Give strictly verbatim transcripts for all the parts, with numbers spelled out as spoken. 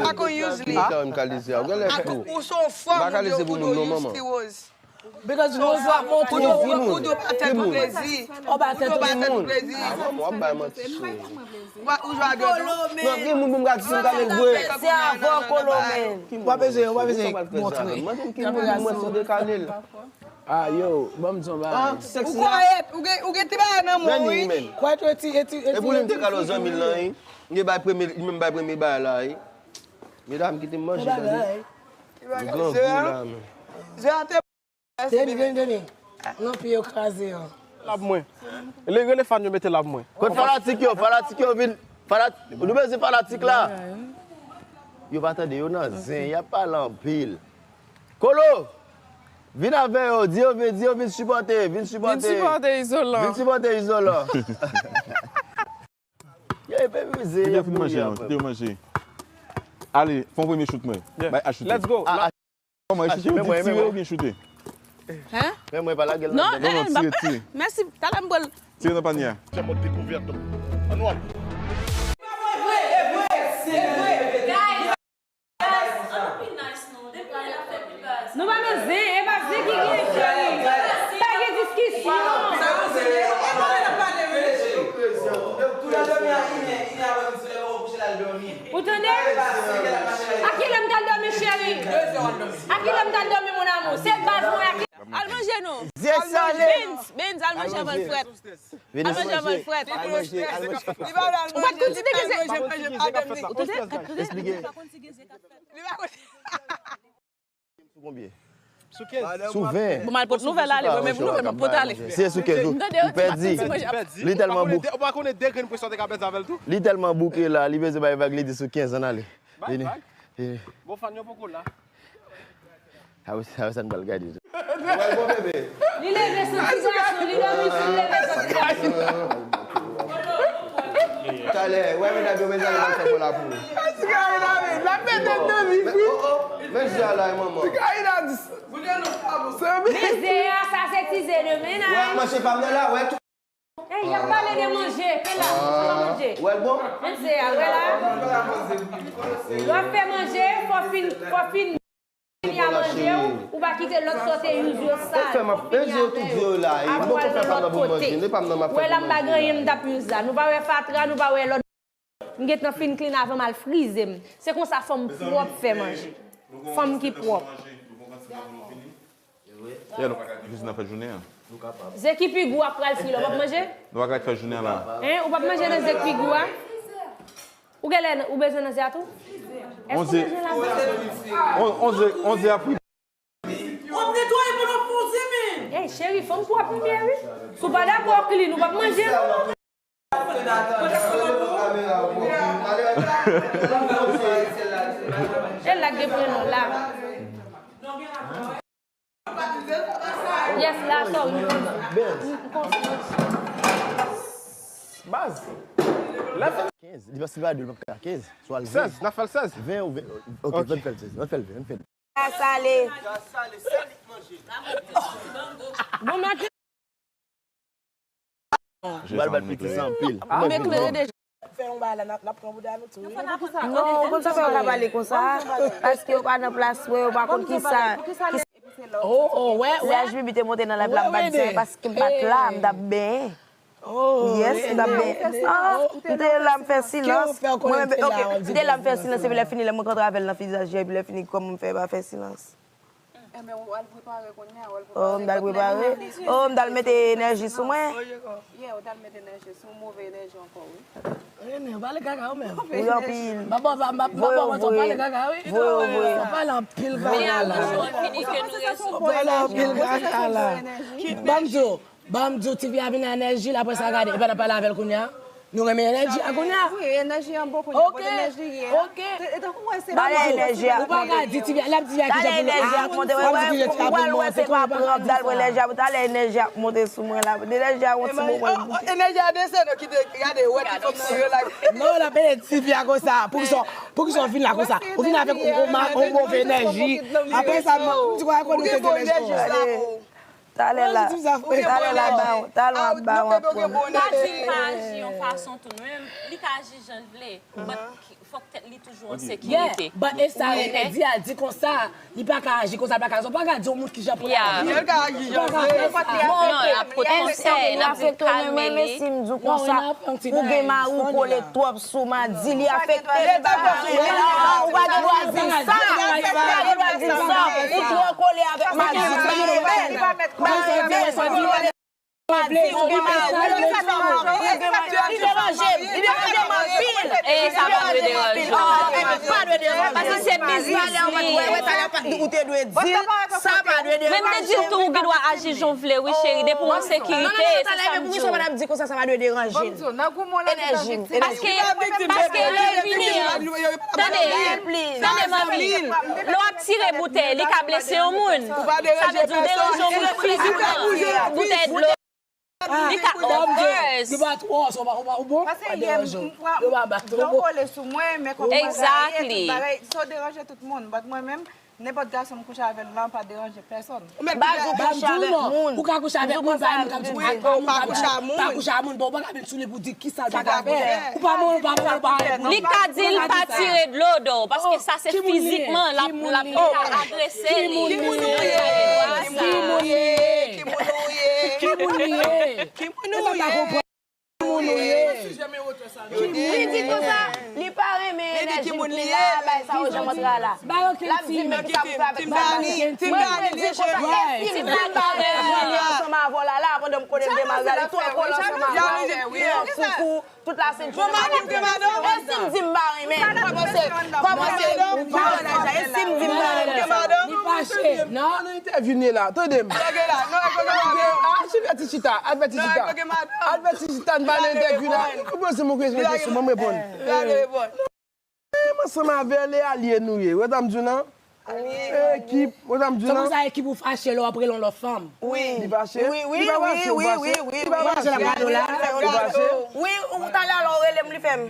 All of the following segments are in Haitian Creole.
Ak ou use li. Ak ou, ou se yon fanm, ou dwe, ou dwe use ti woz. Because Rose ap montre ou. Ou dwe ba tèt ou plezi. Ou ba tèt ou plezi. W ap bay manti, cheri. Ou jwe a dwe tou. Non, ki moun pou m gade si m kale l vre? Se avè w Kolo, men. W pa bezwen, w pa bezwen montre. Mande m ki moun pou m wè si m te kale l. Ah, yo, ban m di yon bagay. Ou kwayèt, ou gen, ou gen ti bagay nan men w, wi. Kwayèt, eti, eti, eti. E pou li m te kale w zanmi l lan, wi. M te bay premye, li menm bay premye bagay la, wi. Medam, kite m manje, tande. M grangou la, men. Teni, teni, teni. Lanpi yo kraze yo. Lab mwen. Rele fan yo mete lab mwen. Kot fanatik yo, fanatik yo vin. Fanat-, nou bezwen fanatik la. Yo pa tande, yo nan zen, y ap pale anpil. Kolo, vin avè yo, di yo vin, di yo vin sipòte, vin sipòte. Vin sipòte Izolan. Vin sipòte Izolan. Yo, e pe mize, y ap mouri apre. Kite yo manje. Ale, fè yon premye chout mwen. Bay a choute. Let's go. Kòman, e choute, ou di tire oubyen choute? Hein? Men mwen pa lage l nan. Non, non, tire, tire. Mèsi, talè m pral. Tire nan panye a. Se mòd dekouvèt. Ann wè. Guys, ann nou pi nice non. Depi lè n ap fè pi baz. Nou pa nan zen, e pa zen ki gen, cheri. Pa gen diskisyon. Ou tande? A kilè m t al dòmi, cheri? A kilè m t al dòmi, mon amour? Se baz mwen a ki... Al manje non. Zye sale. Benz, Benz, al manje avan l frèt. Al manje avan l frèt. Ou pa t konn si te gen zen. Ou tande? Ou pa konn si gen zen k ap fèt la. Sou konbyen? Sou kenz. Sou ven. Bon, m al pot nouvèl ale, mwen menm nouvèl m ap pot ale. Si e sou kenz ou, ou pèdi. Li tèlman bou-, ou pa konnen de grenn pwesyon te ka pèdi avè l tou? Li tèlman bouke la, li bezwen bay vag, li di sou kenz, ann ale. Vini. Bon, fan yo poko la. Sa yo, sa yo, sa n pral gade. Wè l bon, bebe. Li leve sou ti gason, li dòmi sou, li leve sou ti gason. Talè, wè medam yo, mezanmi, mwen fè bon la pou ou. Ti Karina, men, l ap mete nan li, wi. Oh, oh, men jè a la, manman. Ti Karina, di sa. Men ze a, sa se ti ze de mennaj. Wè, manje pa m nan la, wè, tou. Ey, y ap pale de manje, fè la, fè la manje. Wè l bon? Men ze a, wè la. Lè w ap fè manje, fò fin, fò fin. Fini a manje w, ou pa kite lòt sa w te use yo sal. Ou fè m ap pèdi yo tout vye yo la. Apre w al nan lòt kote. Wè la m pa gen anyen m t ap use la. Nou pa wè fatra, nou pa wè lòt. M gentan fin clean avan m al frize m. Se konsa fanm pwòp fè manje. Fanm ki pwòp. Yè, nou jis nan fè jounen an. Ze ki pi gou ap pral fri la, w p ap manje? Nou pa ka fè jounen an la. Hein, ou p ap manje nan ze ki pi gou a? Ou genlè ou bezwen nan ze a tou? Èske ou bezwen lavan? On, on ze, on ze ap ri. W ap netwaye pandan w fè yon ze, men. Ey, cheri, fanm pwòp m ye, wi. Si w pa dakò ak li, nou p ap manje, non. E la k gen prenon la. Yes, la, sorry. Baz. Lè fè kenz, li pa, si pa de, l p ap ka kenz. Swa l ven. Sèz, n ap fè l sèz. Ven ou ven, ok, ok, ann fè l sèz, ann fè l ven, ann fè l. Sa sale. Bon, mwen te... Ou pral bat piti sa anpil. Ou mèt vin. Fè yon bagay la, n ap, n ap pran bouda nou tou, wi. Non, ou konn sa fè yo ka pale konsa, paske yo pa nan plas mwen, yo pa konn kisa, kisa... Oh, oh, wè, wè. Serge Bibi te monte nan live la, m pa t di anyen paske m pa t la, m t ap benyen. Yes, m t ap benyen. Ah, m te la, m fè silans. Mwen menm, ok, m te la, m fè silans, epi lè fini, lè mwen kontre avè l nan vizaj li, epi lè fini, kòman m fè pa fè silans? Enben, w al prepare kounye a, w al prepare. Oh, m t al prepare. Oh, m t al mete enèji sou mwen. Yeah, w t al mete enèji sou, move enèji ankò, wi. Rene, w pale kaka ou menm. Wi, anpil. M pa, m pa, m pa, m pa, m pa, w pale kaka, wi. Voye, voye. W pale anpil kaka la. W pale anpil kaka la. Ban m di w, Ban m di w, tifi a vin ak enèji l, apre sa gade, epi n ap pale avè l kounye a. Nou renmen enèji a kounye a. Wi, enèji an bon kounye a, kote enèji ye a? Ok. E tankou wè se... Talè enèji a. Ou pa ka di tifi a, l ap di tifi a kijan pou l... Talè enèji ap monte, wè, wè, ou pral wè se pa pran, m t al pran enèji a, talè enèji ap monte sou mwen la. Enèji a yon ti moman. Enèji a desann, kite, gade, wè ti fanm nan relaks. Non, l ap ede tifi a konsa. Poukisa, poukisa w vin la konsa? Ou vin avèk yon, yon move enèji. Apre sa, m di w a konnen w te gen enèji konsa. Talè la, talè la ba w, talè w ap ba w ap pran. Pa di l pa aji yon fason tou, non, li ka aji jan l vle. But fòk tèt li toujou an sekirite. But e sa Remèdi a di konsa, li pa ka aji konsa, li pa ka, ou pa ka di yon moun kijan pou l aji. Non, l ap pote konsèy, l ap di l kalme li. Si m di w konsa, ou gen mari w kole twòp sou madi, li afekte li. Ou pa gen dwa di sa. Ou pa gen dwa di sa. Ou twò kole avèk madi. Madi, ou gen mari w. Li deranje m. Li deranje m anpil. E sa pa dwe deranje w. Paske se biznis li. Ou te dwe di l, sa pa dwe deranje l. Men m te di l tou, ou gen dwa aji jan w vle, wi, cheri. Depi w an sekirite, se sa m di w. Sa pa dwe deranje l. Enèji m. Paske, paske lè l vini an, tande, tande manmi, lè w ap tire boutèy, li ka blese yon moun. Sa vle di w deranje yon moun fizikman. Boutèy dlo. Li ka, of course. Yo pa twò, sa w pa, w pa, w bon, pa deranje w. Yo pa bat ou, w bon. Exactly. So deranje tout moun, but mwen menm, nenpòt gason m kouche avè l lan pa deranje pèsonn. Baz ou kouche avèk moun. Ou ka kouche avèk moun, pa moun k ap di ou pa kouche a moun, bon, ou pa ka vin sou li pou di kisa l pa ka fè. Ou pa moun, ou pa moun, ou pa moun. Li ka di l pa tire dlo do, paske sa se fizikman, l ap, l ap, li ka agrese li. Ki moun li ye? Ki moun li ye? Ki moun li ye? Ki moun li ye? Ki moun li ye? Li di konsa, li pa renmen enèji m ki la, bay sa yo janm antre a la. L ap di men ki sa pou fè avèk bagay. Mwen, mwen di konsa, èske m ta ka renmen ansanm avè w la la, pandan m konnen m gen mari la, li twò kole ansanm avè w, li yon foufou, tout la sent jounen. E si m di m pa renmen, kòman se, kòman se, e si m di m pa renmen sa? Li fache, non? Nan entèvyou n ye la, tande m. Al fè ti chita, al fè ti chita. Al fè ti chita, n pa nan entèvyou la. Ou poze m yon kesyon, kesyon, ban m reponn. M ansanm avè l, e alye nou ye. Ou wè sa m di w lan? Ekip, ou wè sa m di w lan? Se konsa ekip ou fache lè w ap rele yon lòt fanm. Li fache? Li pa fache, ou fache? Li pa fache? Ou fache? Wi, ou talè a lè w rele m, li fè m.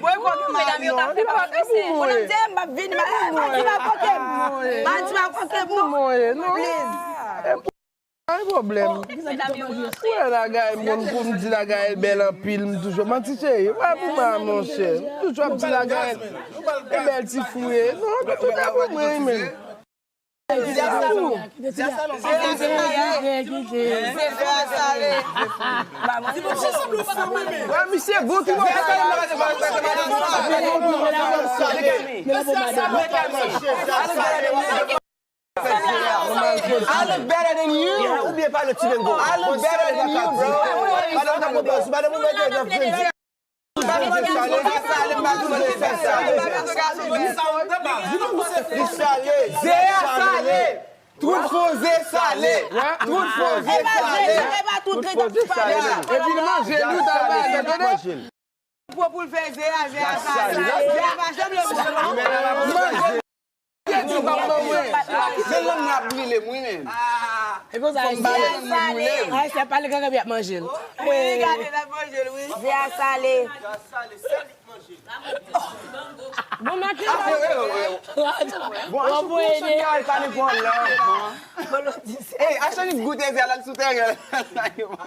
Medam yo ka fè pa prese. Mwen ap di m p ap vini, madi pa koke m. Madi pa koke m non. Please. Pa gen pwoblèm. Ou wè Lagayèl, m konn pou m di Lagayèl bèl anpil, m toujou manti cheri. Wè pou mwen, monchè. M toujou ap di Lagayèl e bèl ti fou ye. Non, men tout a pou mwen, men. Wè, misye gwo ki bon. I look better than you? Oubyen pa le ti mengo? I look better than you, bro. Madan m ta pwopòz, madan m mete nan friend. Li sale. Ze a sale. Tout fo ze sale. Tout fo ze sale. Tout fo ze sale. Epi li manje, nou ta manje, tande. Pou pou l fè ze a, ze a sale. Ze a pa janm leve. Manje. Se lanm nan ap brile m wi menm. Fò m ba lanm nan brile m. Ayisyen ap pale kaka epi y ap manje l. Wi, gade l ap manje l wi. Ze a sale. Bon maten. Bon, an sou pou sou kay pa nenpòt lè. Ey, Ashanit goute ze a l al sou teren.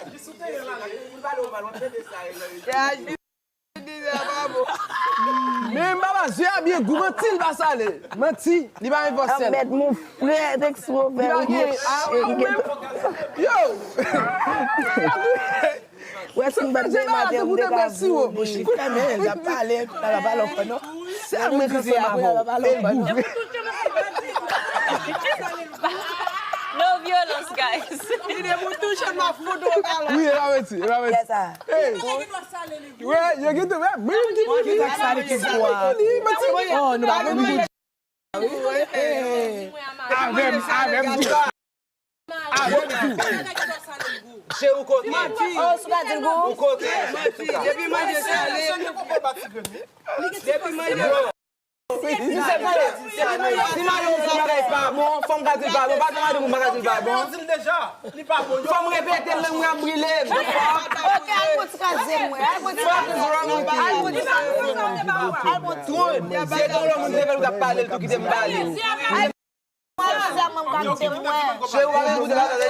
Li sou teren la, li pale w mal, w ap tande sa. Men papa, ze a byen gou, manti li pa sale. Manti, li pa gen fòs sèl. Anmèd mon frè, tèks mon frè. Li pa gen, a, ou menm. Yo! Wè si m pa t gen maten, m te ka di w. Bouch li fèmen, l ap pale, l ap pale ankò non. Se mwen ki ansanm avè w, e l gou vre. No violence, guys. Wi, e pa menti, e pa menti. Ey. Wè, yo gen tou, wè, mwen menm ki pou di. Sa li ki di a. Oh, nou pa konn pou di. Avè m, avè m tou. Avè m tou. Che ou koke. Oh, sou ka di l gou. Ou koke. Depi manje sale. Depi manje. Misye pale, si madanm ou di bagay pa bon, fò m ka di l pa bon, pa gen madanm ou pa ka di l pa bon. Fò m repete l, lang mwen ap brile m. Ok, al pran ti kazye mwen, al pran ti kazye mwen, al pran ti kazye mwen, al pran ti kazye mwen. Twon, si se te yon lòt moun ki te fè l, ou t ap pale l tou, kite m pale. Cheri, ou pa vin koute la, tande.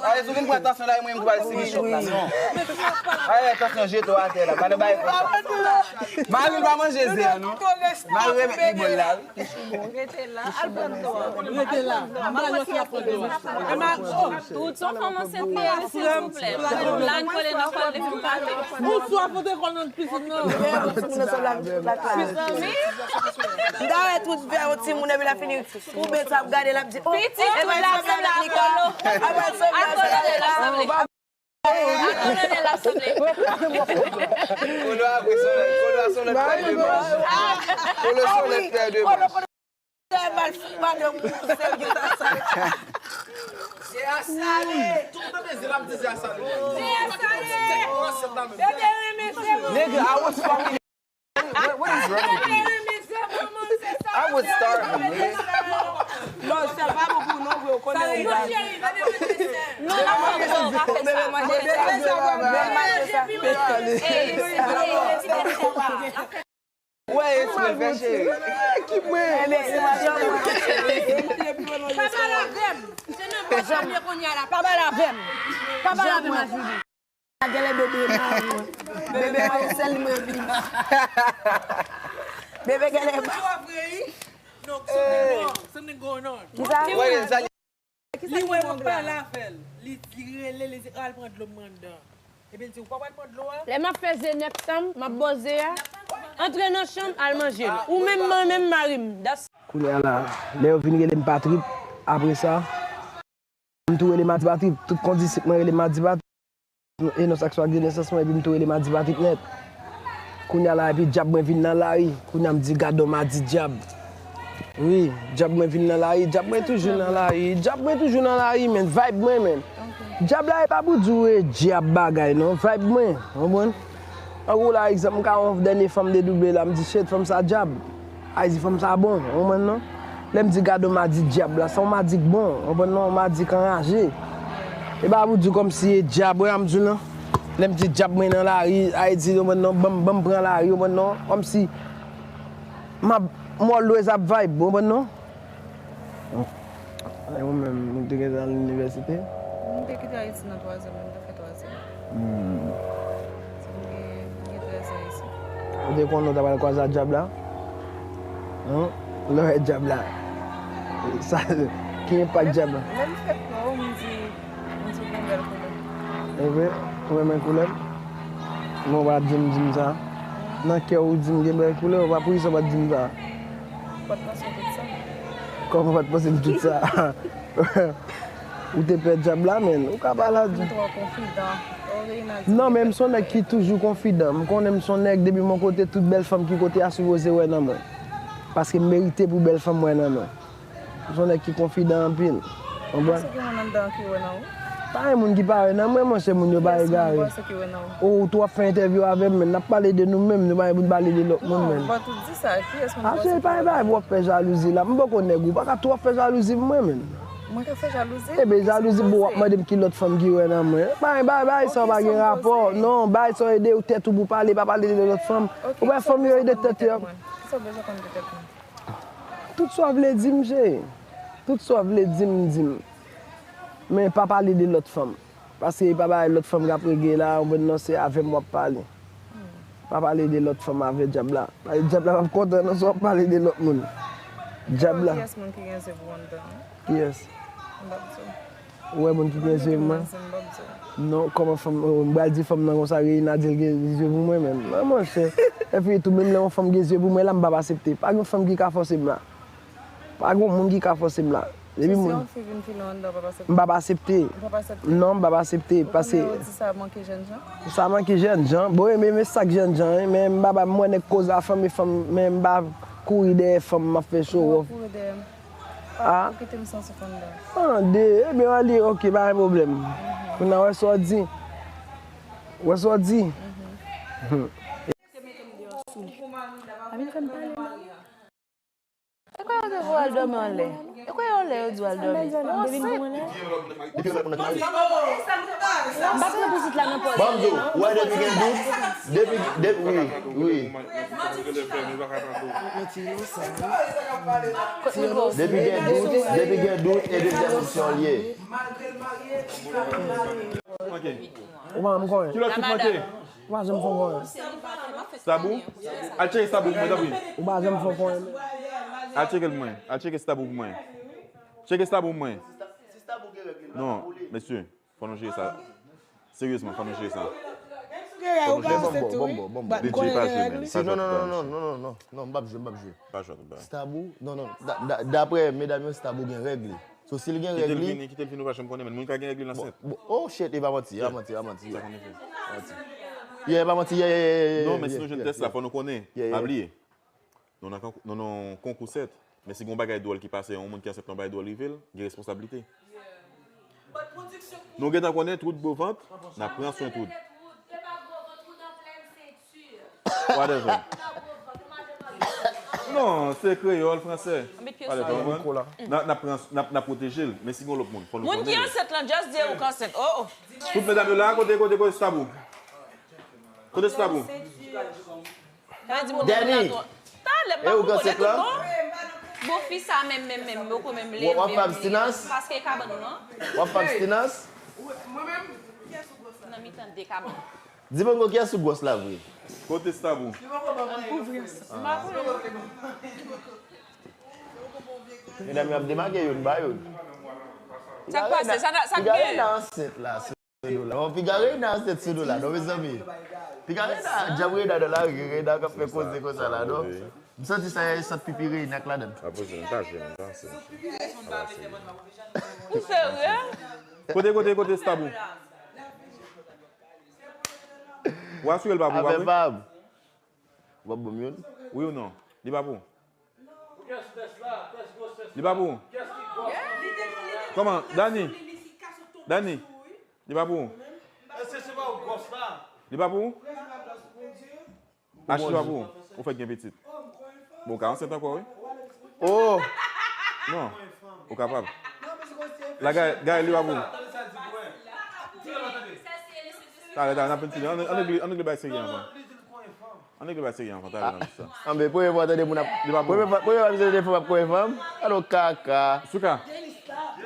Aye, si w vin pran tansyon la, e mwen menm ki pral sibi chòk la, non. Aye, tansyon jete w atè la, pa nan bagay konsa. Mari l pa manje ze a, non. Mari renmen bòl la, wi. Rete la, al pran dlo a. Rete la. Mari, yo, se ap pran dlo a. Tout son fanm ansent li ye, silvouplè. Lage kole nan kòl li pou pale. Ou swa fout kòl nan pisin nan. Mezanmi. M ta wè tout vè yon timoun epi l ap fini koube sa ap gade l ap di, oh, pitit ou la sanble ak Kolo. Apre sanble ak Kolo. Kolo a vre sanble. Kolo a sanble ak Kolo. Kolo sanble ak Pè Dema. Tèlman l fout madanm ou sèl gen ta sa. Se a sale. Tout tan de zye l ap di se a sale. Se a sale. Bebe renmen se manman. Nigga, I was fucking. What, what is wrong with you? Bebe renmen se manman, se sa. I was starving, nigga. Non, sèl pa bon pou nou, vre, ou konnen ou bèl. Non, cheri, bebe renmen se sèl. Non, non, non, non, pa fè sa. Bebe renmen se sèl. Bebe renmen se sèl. Ey, ey, ey, ey. Wè, espre l fè cheri. Ki mwen? Pa pale avè m. Se nan bòs la m ye kounye a la. Pa pale avè m. Pa pale avè m, Ajili. Genlè bebe mwen. Bebe mwen sèl mwen vin. Bebe genlè. Something going on. Kisa? Li wè w ap pale avè l. Li, li rele, li di, al pran dlo m anndan. Epi l di, ou pa pral pran dlo a? Lè m ap fè ze nèg sa m, m ap bò ze a, antre nan chanm, al manje l. Ou menm, mwen menm, mari m. Das. Kounye a la, lè yo vin rele m Patrick, apre sa, m tou rele Madi Patrick. Tout kondisip mwen rele Madi Patrick. E non, sa k swa gen nesans mwen, epi m tou rele Madi Patrick nèt. Kounye a la, epi dyab mwen vin nan lari. Kounye a m di, gadon Madi dyab. Wi, dyab mwen vin nan lari. Dyab mwen toujou nan lari. Dyab mwen toujou nan lari, men. Vibe mwen, men. Dyab la, e pa pou di w e dyab bagay, non. Vibe mwen, konprann? An gwo la, egzanp, m ka wè yon dènye fanm dedouble la, m di, shit, fanm sa dyab. Ay di fanm sa bon, ou konprann non? Lè m di gadon Madi dyab la, se yon Madi k bon, ou konprann non? Yon Madi k anraje. E pa pou di kòmsi e dyab, wè m di w lan. Lè m di dyab mwen nan lari, ay di, ou konprann non? Ban m, ban m pran lari, ou konprann non? Kòmsi m ap, m always ap vibe, ou konprann non? E ou menm, ou te gentan al inivèsite? M te kite Ayiti nan twazyèm, m te fè twazyèm. Hmm. Sa m gen, m gen trèz an isi. Ou te konnen w ta pral kwaze ak dyab la? Hen? Lè w wè dyab la. Sa, ki enpak dyab la? Lè m fèk wè w, m di, m di w gen bèl koulè. Enben, ou renmen koulè m? Men w pa t janm di m sa. Nan kè w, ou di m gen bèl koulè, w pa, poukisa w pa t di m sa? Ou pa t panse m tout sa? Kòman w pa t panse m tout sa? Ou te pè dyab la, men. Ou ka pale a dyab. M twò konfidan. Oh, Reynald, non, men m se yon nèg ki toujou konfidan. M konnen m se yon nèg, depi m yon kote, tout bèl fanm ki kote a sipoze wè nan mwen. Paske m merite pou bèl fanm wè nan mwen. M se yon nèg ki konfidan anpil. Konprann? Èske gen moun anndan an ki wè nan ou? Pa gen moun ki pa wè nan mwen, monchè, moun yo pa egare. Kiyès moun ou panse ki wè nan ou? Ou twò ap fè entèvyou avè m, men n ap pale de nou menm, nou pa gen pou n pale de lòt moun, men. Non, ou pa tout di sa. Kiyès moun ou panse ki wè nan ou? A, cheri, pa gen bagay pou w ap fè jalouzi la. M poko nèg ou, pa ka twò fè jalouzi pou mwen, men. Mwen ka fè jalouzi? Ebe, jalouzi pou w ap mande m ki lòt fanm ki wè nan mwen. Pa gen bagay, bagay sa yo pa gen rapò. Non, bagay sa yo ede ou tèt ou pou pale, pa pale de lòt fanm. Ou wè fanm yo ede tèt yo. Kisa w bezwen konn de tèt mwen? Tout sa w vle di m, cheri. Tout sa w vle di m, di m. Men pa pale de lòt fanm. Paske e pa bagay lòt fanm k ap rege la, ou konprann non, se avè m w ap pale. Pa pale de lòt fanm avè dyab la. Paske dyab la p ap kontan non si w ap pale de lòt moun. Dyab la. Kiyès moun ki gen zye pou anndan an? Kiyès? M p ap di w. Ou wè moun ki gen zye pou mwen? Non, kòman fanm, m pral di fanm nan konsa, Reina di l gen zye pou mwen menm. Non, monchè. Epi tou, menm lè yon fanm gen zye pou mwen la, m p ap asepte. Pa gen fanm ki ka fòse m la. Pa gen moun ki ka fòse m la. Depi moun. Si yon fi vin file w anndan, w p ap asepte? M p ap asepte. Ou p ap asepte? Non, m p ap asepte. Ou konnen yo di sa manke jènjan? Sa manke jènjan? Bon, e men, men sa k jènjan, wi. Men m pa, pa, m wè nèg koze a fanm e fanm, men m pa kouri dèyè fanm, m ap fè show off. Ou kouri dèyè m. Ah. Ou kite m san souf anndan. Tande, ebyen, ale, ok, pa gen pwoblèm. Kounye a, wè sa w di. Wè sa w di. Mhm. Amen, fè m pale, non. Se kwa Ou al dòmi anlè. E kwa yo lè yo di w al dòmi? Depi nou nan kay. M pa pran pitit la nan pòz. Bon, m di w, ou wè depi gen dout, depi, depi, wi, wi. Depi gen dout, depi gen dout, e dezyèm opsyon l ye. Ok. Ou pa janm konnen. Ki lòt fi k manke? Ou pa janm fè konnen. Stabou? Al tcheke Stabou pou mwen, tanpri. Ou pa janm fè konnen. Al tcheke l pou mwen. Al tcheke Stabou pou mwen. Tcheke Stabou pou mwen. Non, mesye, fò nou jere sa. Seryezman, fò nou jere sa. Fò nou jere sa. Bon, bon, bon, bon. Bidjè pa jwe, men. Si, non, non, non, non, non, non, non, non, m p ap jwe, m p ap jwe. Pa jwe, pa. Stabou, non, non, da- da- daprè medam yo, Stabou gen règ li. So, si l gen règ li. Kite l vini, kite l vini, ou pa janm konnen, men moun ka gen règ li nan sèt. Bon, oh shit, e pa manti, e pa manti, e pa manti. Sa konnen fè. Yeah, e pa manti, yeah, yeah, yeah, yeah. Non, men si nou jwenn tès la, fò nou konnen. Pa bliye. Nou nan konkou, nou nan konkou sèt. Men si gon bagay dwòl ki pase, yon moun ki ansent, yon bagay dwòl rive l, gen responsablite. Nou gentan konnen tout gwo vant, n ap pran swen tout. Whatever. Non, se kreyòl, fransè. Whatever, ou konprann? N ap, n ap pran, n ap, n ap pwoteje l. Men si gon lòt moun, fò nou konnen. Moun ki ansent lan, just di ou k ansent. Oh, oh. Tout medam yo la, kote, kote, kote Stabou? Kote Stabou? Sa vle di moun nan twò. Talè, m pa konprann, tout bon. Bon, fi sa menm, menm, menm, yo ko menm leve. W ap fè abstinans? Paske kabann ou an. W ap fè abstinans? Nan mitan de kabann. Di Bongo kiyès ou gwòs la vre? Kote Stabou? Ann kouvri ansanm. M pa konnen. Medam yo ap demake youn ba youn. Sa k pase? Sa, sa k gen? Reyna ansent la. Sou do la. Bon, piga Reyna ansent sou do la, non, mezanmi. Piga Reyna, djab Reyna nan lari, Reyna k ap fè koze konsa la, non. M santi sa, e sant pipi Reyna k ladan. Apoze, m pa jwe, m pa ansent. Ou serye? Kote, kote, kote Stabou? Ou asire l pa pou ou, pa vre? Ou p ap ban m youn? Wi ou non? Li pa pou ou? Li pa pou ou? Kòman? Dani? Dani? Li pa pou ou? Li pa pou ou? Ashley pa pou ou? Ou fèk gen pitit. Bon, ou ka ansent ankò, wi. Oh! Non. Ou kapab. La, Gaël, Gaël, li pa pou ou. Talè, talè, n ap vin fini. Ann, ann regle, ann regle bagay serye anvan. Ann regle bagay serye anvan, talè, nan listwa. Anben, premye fwa tande moun ap, premye fwa, premye fwa misye tande fanm ap konyen fanm. Alò, kaka. Souka,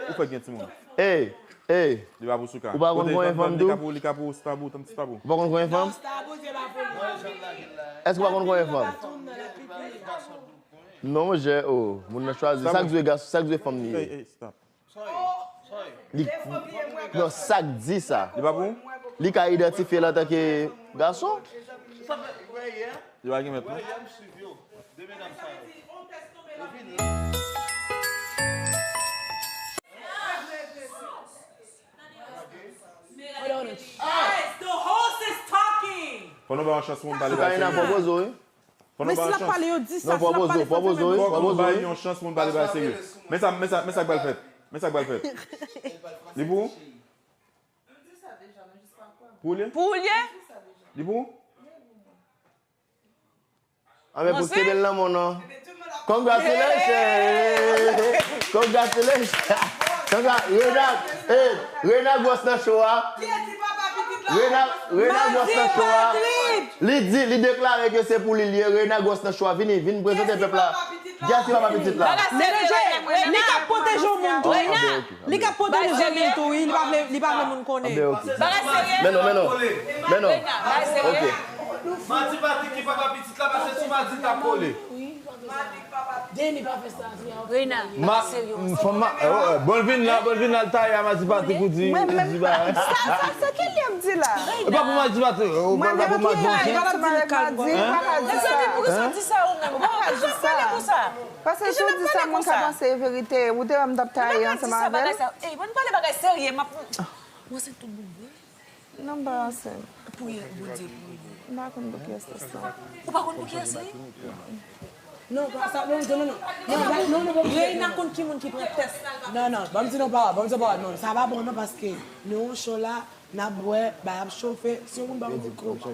ou fèk gen timoun. Ey, ey. Li pa pou Souka. Ou pa konn konyen fanm tou? Li ka pou, li ka pou Stabou, tann Stabou. Ou pa konn konyen fanm? Èske ou pa konn konyen fanm? Non, monchè, oh, moun nan chwazi. Sa k dwe gason, sa k dwe fanm li ye. Ey, ey, stop. Li, non, sa k di sa. Li pa pou ou? Li ka idantifye l antanke gason? Li pa gen mèt, non? Fò nou ba yon chans pou moun pale ba serye. Fò nou ba yon chans. Fò nou ba yon chans pou moun pale ba serye. Men sa, men sa, men sa k pral fèt. Men sa k pral fèt. Li pou ou? Pou ou l ye? Pou ou l ye? Li pou ou? Anben, pou kenbe l nan men w non. Congratulations! Congratulations! Congra- Rena, eh, Rena gwòs nan cho a. Rena, Rena gwòs nan cho a. Li di, li deklare ke se pou li l ye. Rena gwòs nan cho a. Vini, vin prezante pèp la. Kiyès ki papa pitit la? Li ka pwoteje yon moun tou. Li ka pwoteje moun tou, wi. Li pa vle, li pa vle moun konnen. Anben, ok. Men non, men non. Men non. Ok. Madi Patrik ki papa pitit la, paske si Madi t ap kole. Deni pa fè sa, frè. Rena, ma, serye. Fanm ma, eh, oh, eh, bon vin la, bon vin la, l taye a Madi Patrik, ou di, ou di ba. Sa, sa, sa, ki li ap di la? E pa pou Madi Patrik, ou pa pou Madi Patrik. Mezanmi, poukisa w di sa ou menm? Poukisa w pale konsa? Paske si w di sa, moun ka panse e verite. Ou te wè m t ap taye ansanm avè l? Ey, ann pale bagay serye, m ap, ou ansent tout bon vre? Non, m pa ansent. Pou Bondye, pou Bondye. M pa konn pou kiyès tès lan. Ou pa konn pou kiyès li? Non, pa sa, non, non, non, non. Non, non, non, non, non. Reyna konn ki moun ki pran tès. Non, non, ban m di non, pa, ban m di non, pa, non, sa pa bon, non, paske nou yon show la, N ap bwè, bay ap chofe. Si yon moun pa konn di kou, ou pa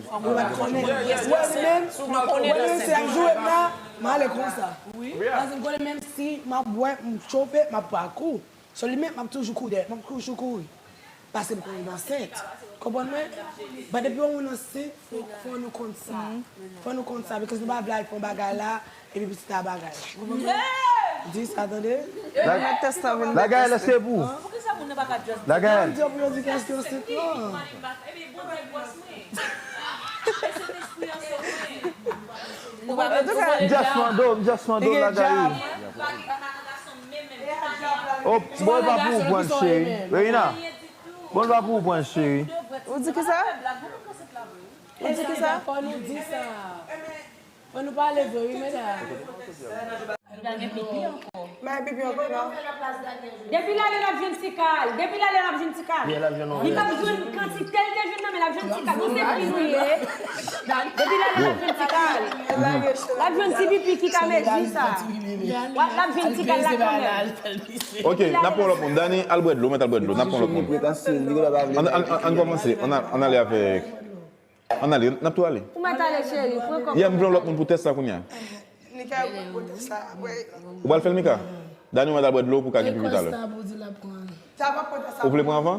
konnen. Wè, li menm, wè, li menm, si ap joure m la, m ale konsa. Paske m konnen menm si m ap bwè, m chofe, m ap pran kou. So, li menm, m ap toujou kouri dèyè, m ap toujou kouri. Paske m konnen m ansent. Konprann mwen? But depi yon moun ansent, fò, fò nou konn sa. Fò nou konn sa, because nou pa vle al fè yon bagay la, epi pitit la bagay. Di sa, tande? Bagay la se pou. Lagay. Di yo pou yo di kès ki ansent lan. Antouka, m just mande w, m just mande w, Lagay. Oh, bon, pa pou ou pran l, cheri. Reina, bon, pa pou ou pran l, cheri. Ou di kisa? Ou di kisa? Fò nou di sa. Fò nou pale vre, wi, medam. Bay pipi ankò non. Depi l ale l ap jwenn ti kal. Depi l ale l ap jwenn ti kal. Li p ap jwenn kantite l te jwenn nan men l ap jwenn ti kal. Nou se fi nou ye. Depi l ale l ap jwenn ti kal. L ap jwenn ti pipi ki ka mezi sa. L ap jwenn ti kal la kanmenm. Ok, n ap pran lòt moun. Dani, al bwè dlo, mèt al bwè dlo. N ap pran lòt moun. Ann kòmanse, ann ale avèk. Ann ale, n ap tou ale. Ou mèt ale cheri, pran kòb. Yeah, m vle yon lòt moun pou tès sa kounye a. Mika yo pran tès sa apre. Ou pral fè l, Mika? Dani, ou mèt al bwè dlo pou ka gen pipi talè. Ou vle pran anvan?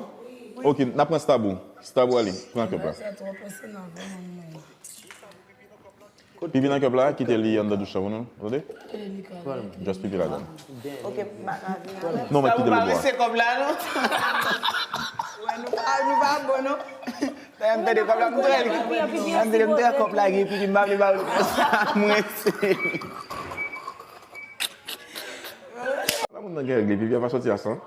Ok, n ap pran Stabou. Stabou, ale, pran kèp la. Pipi nan kèp la, kite li anndan douch la pou nou, tande? Just pipi ladan. Ok, m pa ka vin avè. Non, mwen kite l bwè. Nou pa bon non. M tande kòb la, m tande kòb la gen pipi, m pa vle ba ou sa mwen se. La moun nan gen règle, pipi a pa soti a san.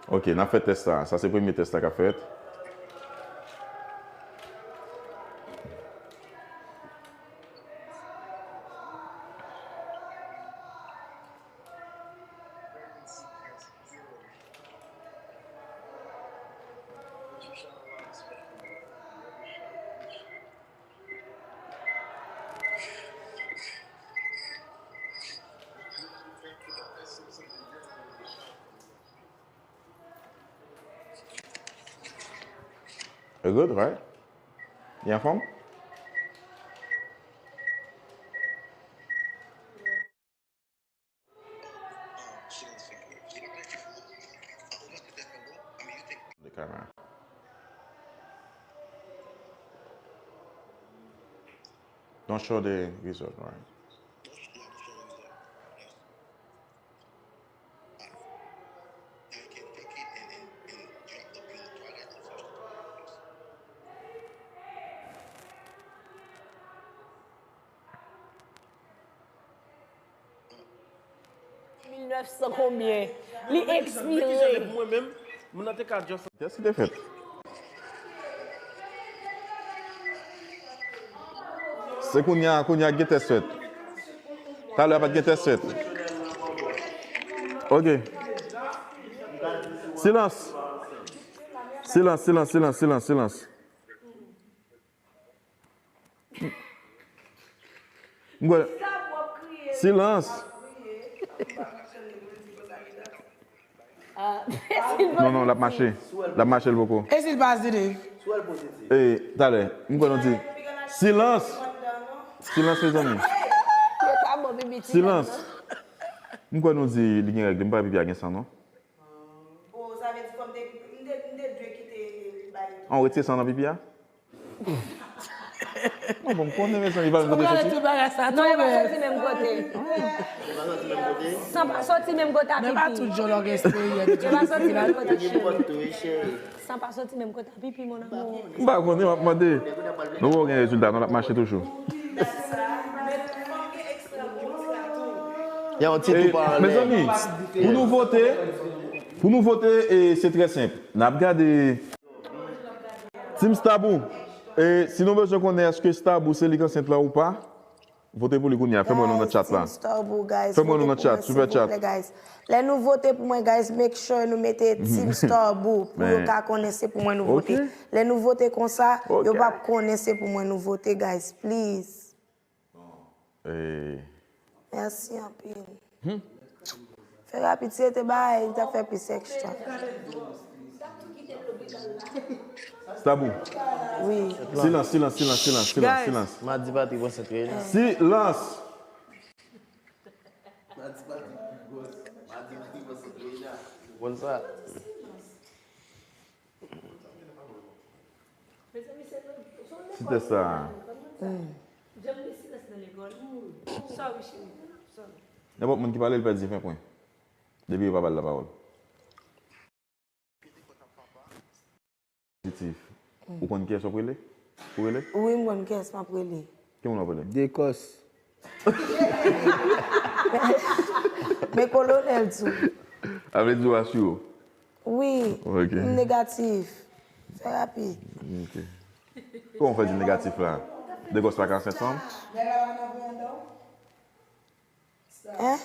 Ok, n ap fè tès sa. Sa se premye tès la k ap fèt. Good, right? Li anfòm? The camera. Don't show the result, right? Mil nèf san konbyen? Li ekspire. Kiyès ki te fèt? Se kounye a, kounye a gen tès fèt. Talè a pa t gen tès fèt. Ok. Silans. Silans, silans, silans, silans, silans. M kwè. Silans. Non, non, l ap mache. L ap mache, l poko. E si l pa zide? E, talè, m kwè nou di. Silans! Silans, mezanmi. Silans! M kwè nou di li gen règle, m pa wè pipi a gen san, non. Oh, sa vle di fò m te, m te, m te dwe kite li bay. An retire san nan pipi a? Non, bon, m konnen, mezanmi, li pa menm kote soti. Tout bagay sa tou, men. San pa soti menm kote a pipi. Men pa tout jan lòg espere. Yo pa soti menm kote cheri. San pa soti menm kote a pipi, mon amour. M pa konnen, m ap mande. Nou wè w gen rezilta, non, l ap mache toujou. Mezanmi, pou nou vote, pou nou vote, e, se trè senp. N ap gade. Team Stabou, e, si nou bezwen konnen èske Stabou se li k ansent lan ou pa, vote pou li kounye a. Fè m wè nou nan chat la. Fè m wè nou nan chat, super chat. Lè nou vote pou mwen, guys, make sure nou mete Team Stabou pou yo ka konnen se pou mwen nou vote. Lè nou vote konsa, yo p ap konnen se pou mwen nou vote, guys, please. Mèsi anpil. Fè rapid, si se te bagay, li t ap fè plis ekstra. Stabou. Wi. Silans, silans, silans, silans, silans, silans. Madi Patrik konsantre la. Silans. Konn sa. Ti tès sa a. Nenpòt moun ki pale, l pèdi ven pwen. Depi yo pa ba l lapawòl. Pozitif. Ou konn kiyès w ap rele? Ou rele? Wi, m konn kiyès m ap rele. Ki moun w ap rele? Dekòs. Men kolonèl tou. A vle di w asire w? Wi, Ok. M negatif. Fè rapid. Ok. Kòman w fè di negatif la? Dekòs pa ka ansent fanm? Hein?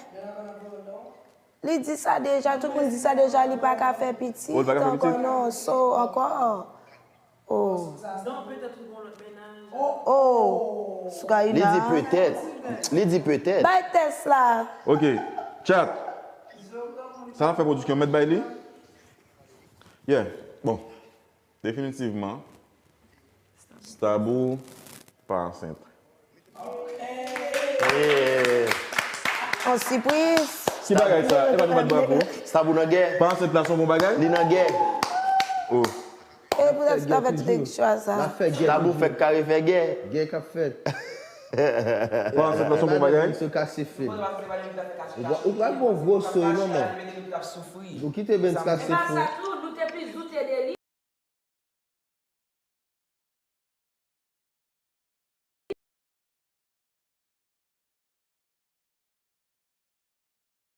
Li di sa deja, tout moun di sa deja, li pa ka fè pitit Oh, li pa ka fè ankò pitit? Non, so ankò. Oh. Oh. Sukaina. Li di petèt. Li di petèt. Bay tès la. Ok. Chat. Sa n ap fè pwodiksyon mèt bay li? Yeah. Bon. Definitivman, Stabou pa ansent. On sipriz. Ki bagay sa? E pa nou bat bravo. Stabou nan gè. Pa ansent la se yon bon bagay? Li nan gè. Oh. E poutèt sa fè tout ekstra sa. N ap fè gè. Stabou fèk kare fè gè. Gè k ap fèt. Pa ansent la se yon bon bagay? Se kase fil. Ou pral bon gwo soy non man. Ou kite ben kase fil.